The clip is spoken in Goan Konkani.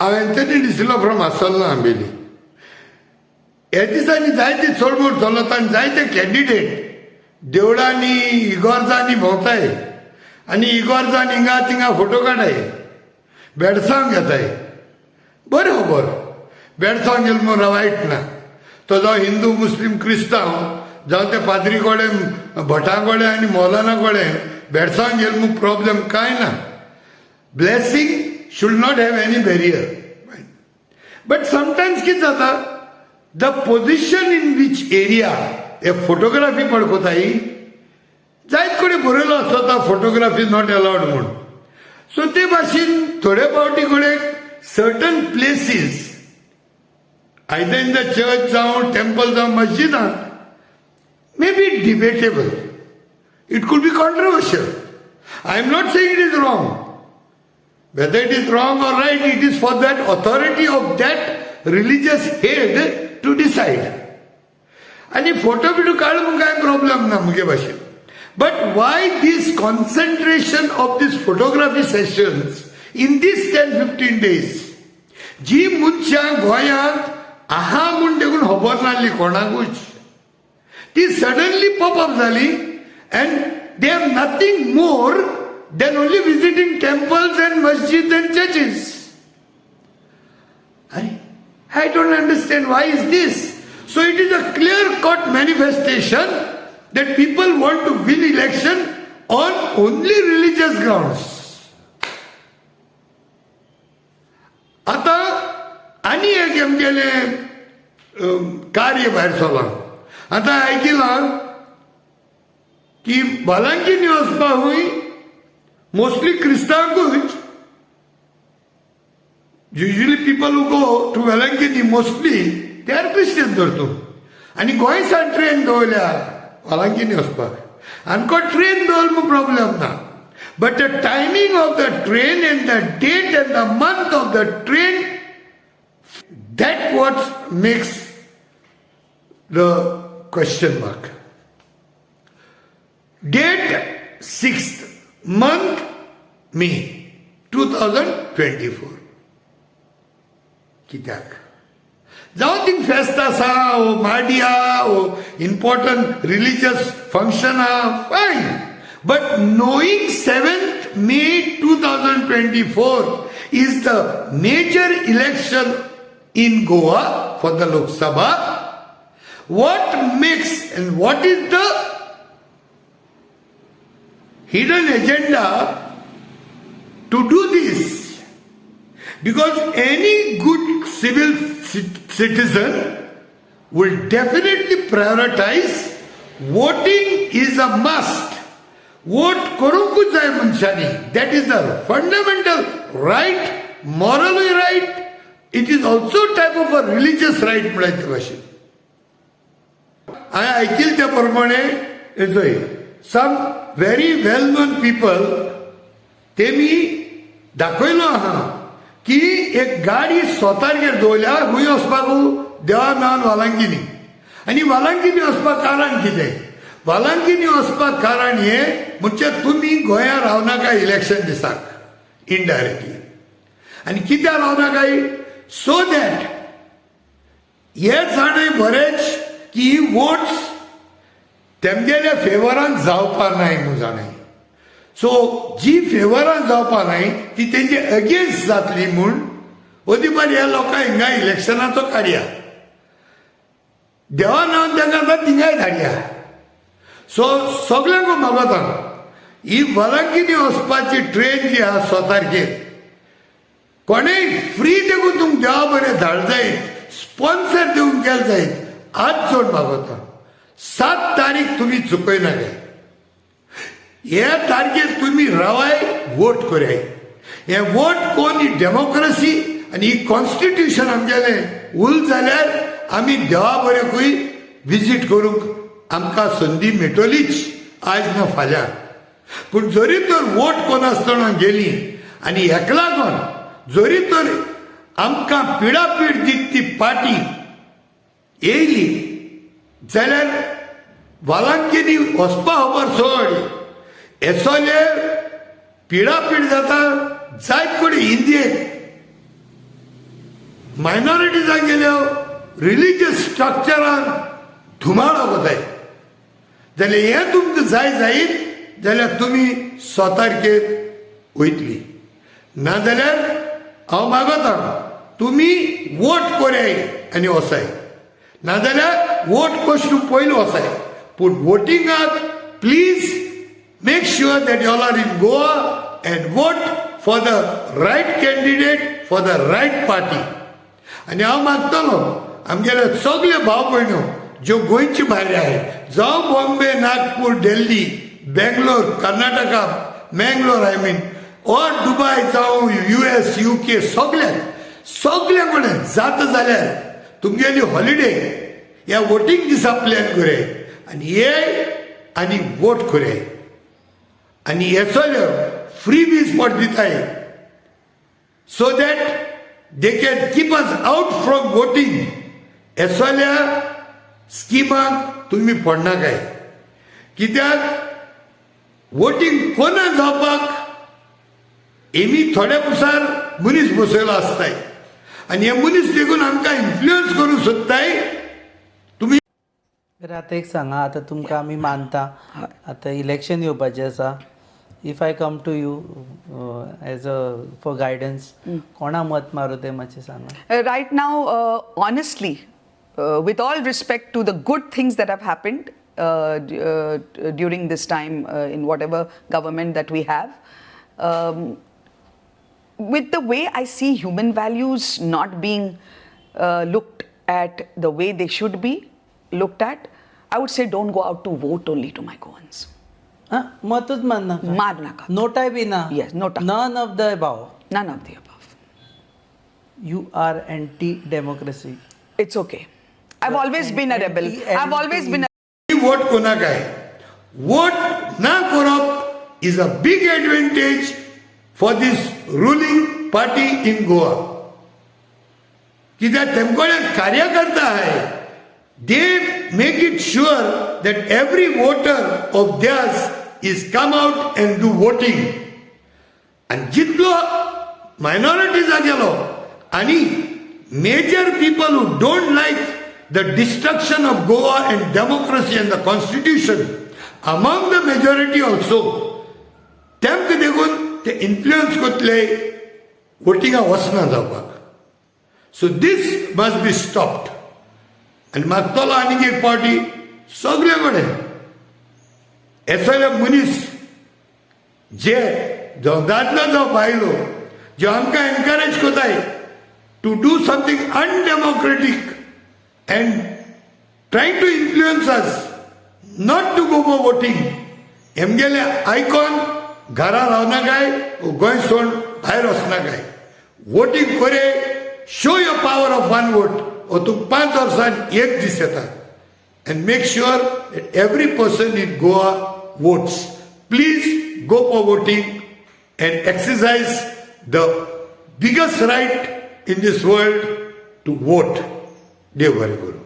हांव एन्थनी डिसिल्वा फ्रॉम आसोल्ला आंबेली. ह्या दिसांनी जायते चडमोड चलता आनी जायते कॅन्डिडेट देवळांनी, इगोर्जांनी भोंवताय आनी इगोर्जान हिंगा थिंगा फोटो काडाय, बेडसांव घेताय. बरें खबर, बेडसांव गेलो म्हूण वायट ना. तो जावं हिंदू, मुस्लीम, क्रिस्तांव जावं ते पाद्री कडेन, भटां कडेन आनी मौलाना कडेन बेडसांव गेलो म्हूण प्रॉब्लेम कांय ना. Blessing should not have any barrier. But sometimes कितें जाता, the position in which area hey photography पळकोताय, जायत कडेन बरयलो आसता फोटोग्राफी not allowed म्हूण. सो ते भाशेन थोडे फावटी कडेन certain places, either in the church जावं टेम्पल जावं मस्जिदांत, may be debatable, it could be controversial. I am not saying it is wrong. Whether it is wrong or right, it is for that authority of that religious head to decide. आनी फोटो बिटो काड म्हूण कांय प्रॉब्लेम ना मुगे भाशेन. But why this concentration of this photography sessions in this 10-15 days? जी मनशां गोंयांत आहा म्हूण देखून खबर नासली कोणाकूच, ती सडनली पॉप अप जाली and they have nothing more than only visiting temples and masjid and churches. I don't understand why is this. So it is a clear cut manifestation that people want to win election on only religious grounds. आतां आनी एक आमगेलें कार्य भायर सरलां. आतां आयकिलां की वालांकिनी वचपाकूय mostly क्रिस्तांवकूच. Usually people who go to Velankanni, mostly they are Christian धरतूं. आनी गोंय सान ट्रेन दवरल्या वालांकिनी वचपाक. आमकां ट्रेन दवर म्हूण प्रॉब्लेम ना, but the timing of the train and the date and the month of the train, that what makes the question mark. Date 6th month May 2024. कित्याक? जावं थिंग फेस्त आसा ओ माडिया ओ इम्पॉर्टंट रिलिजियस फंक्शन आहा, fine. But knowing 7th May 2024 is the major election in Goa for the Lok Sabha, what makes and what is the hidden agenda to do this? Because any good civil citizen will definitely prioritize voting is a must. Vote करूंकूच जाय मनशांनी. That is the fundamental right, morally right. It is also type of a religious right म्हळ्यार ते भाशेन. हांवें आयकिल त्या प्रमाणे चोय, some very well known people तेमी दाखयलो आहा की एक गाडी स्वतागेर दवरल्या. खंय वचपाक? देवा नांवान वालांकिनी. आनी वालांकिनी वचपाक कारण कितें? वालांकिनी वचपाक कारण हें म्हणजे तुमी गोंया रावनाका इलेक्शन दिसाक इनडायरेक्टली. आनी कित्याक रावनाकाय? सो that हे जाणय बरेच की ही वोट्स तेमगेल्या फेवरान जावपा नाय म्हूण जाणाय. सो जी फेवरान जावपा नाय ती तेंचे अगेन्स्ट जातली म्हूण अदिबार ह्या लोकांक हिंगा इलेक्शनाचो काडया, देवा नांवान तांकां आतां थिंगाय धाडया. सो सगल्यांक मागता, ही वालांकिनी वचपाची ट्रेन जी आहा 6 तारखेर, कोणेय फ्री देखून तुमकां देवा बरें धाड जायत, स्पॉन्सर दिवंक गेल जायत, आज चड मागता, 7 तारीख तुमी चुकयनाका. हे तारखेर तुमी रावाय, वोट कराय. हे वोट कोण ही डेमोक्रेसी आनी ही कॉन्स्टिट्युशन आमगेलें उल जाल्यार आमी देवा बरेकूय विजीट करूंक आमकां संदी मेळटलीच, आयज ना फाल्यां. पूण जरी तर वोट कोनासतना गेली आनी हेका लागून जरी तर आमकां पिडापीड दित ती पार्टी येयली जाल्यार वालांकिनी वचपा खबर सोड, येसोले पिडापीड जाता जायत कडेन इंदियेक. मायनॉरिटीजांक गेल्यो रिलिजियस स्ट्रक्चरान धुमाळो कोताय. जाल्यार हें तुमकां जाय जायत जाल्यार तुमी स्वतारकेर वयतली, नाजाल्यार हांव मागता, तुमी वोट कोराय आनी वसाय, नाजाल्यार वोट कशें पयलीं वसाय. पूण वोटिंगाक please make sure that you all are in Goa and vote for the right candidate, for the right party. आनी हांव मागतलो आमगेले सगळे भाव भयण्यो ज्यो गोंयचे भायर आहाय, जावं Bombay, Nagpur, Delhi, Bangalore, Karnataka, Mangalore I mean, or Dubai, जावं यूएस, युके, सगळे सगळे कडेन जाता जाल्यार तुमगेली हॉलिडे ह्या वोटींग दिसा प्लॅन करे आनी ये आनी वोट करे. आनी हे सगळे फ्री बीज पट दिताय so that they can keep us out from voting. असल्या स्किमाक तुमी पडनाकाय, कित्याक वोटींग कोना जावपाक हेमी थोड्या पुसार मनीस बसयलो आसताय आनी हे मनीस देखून आमकां इन्फ्लुयन्स करूंक सोदताय तुमी. बरें, आतां एक सांगा, आतां तुमकां आमी मानता. आतां इलेक्शन येवपाचें आसा. If I come to you as a for guidance, कोणा मत मारू तें मातशें सांगा. Right now, honestly, with all respect to the good things that have happened during this time in whatever government that we have, with the way I see human values not being looked at the way they should be looked at, I would say don't go out to vote only to my Goans. हां, मतूच मारनाका? मारनाका. नोटाय बी ना? Yes, NOTA. None of the above? None of the above. You are anti democracy. It's okay. I've always been a rebel. I've always been a vote कोणाक आहे, वोट ना करप is a big advantage for this ruling party in Goa, कित्याक तेमकोडे कार्यकर्ता आहाय. They make it sure that every voter of theirs is come out and do voting. आनी जितलो मायनॉरिटीजा गेलो आनी major people who don't like the destruction of Goa and democracy and the constitution among the majority also, तेमकां देखून ते इन्फ्लुयन्स कोतले वोटिंगा वचना जावपाक. So this must be stopped. आनी मागतलो आनीक एक पावटी सगळे कडेन, हे सगळे मनीस जे जावं दादलो जावं बायलो जे आमकां एनकरेज कोताय to do something undemocratic and trying to influence us not to go for voting, हेमगेले आयकोन घरा रावनाकाय, गोंय सोड भायर वचनाकाय. वोटींग करे, show your power of one vote. हो तुका 5 वर्सान एक दीस येता. And make sure that every person in Goa votes. Please go for voting and exercise the biggest right in this world, to vote. देव बरें करूं.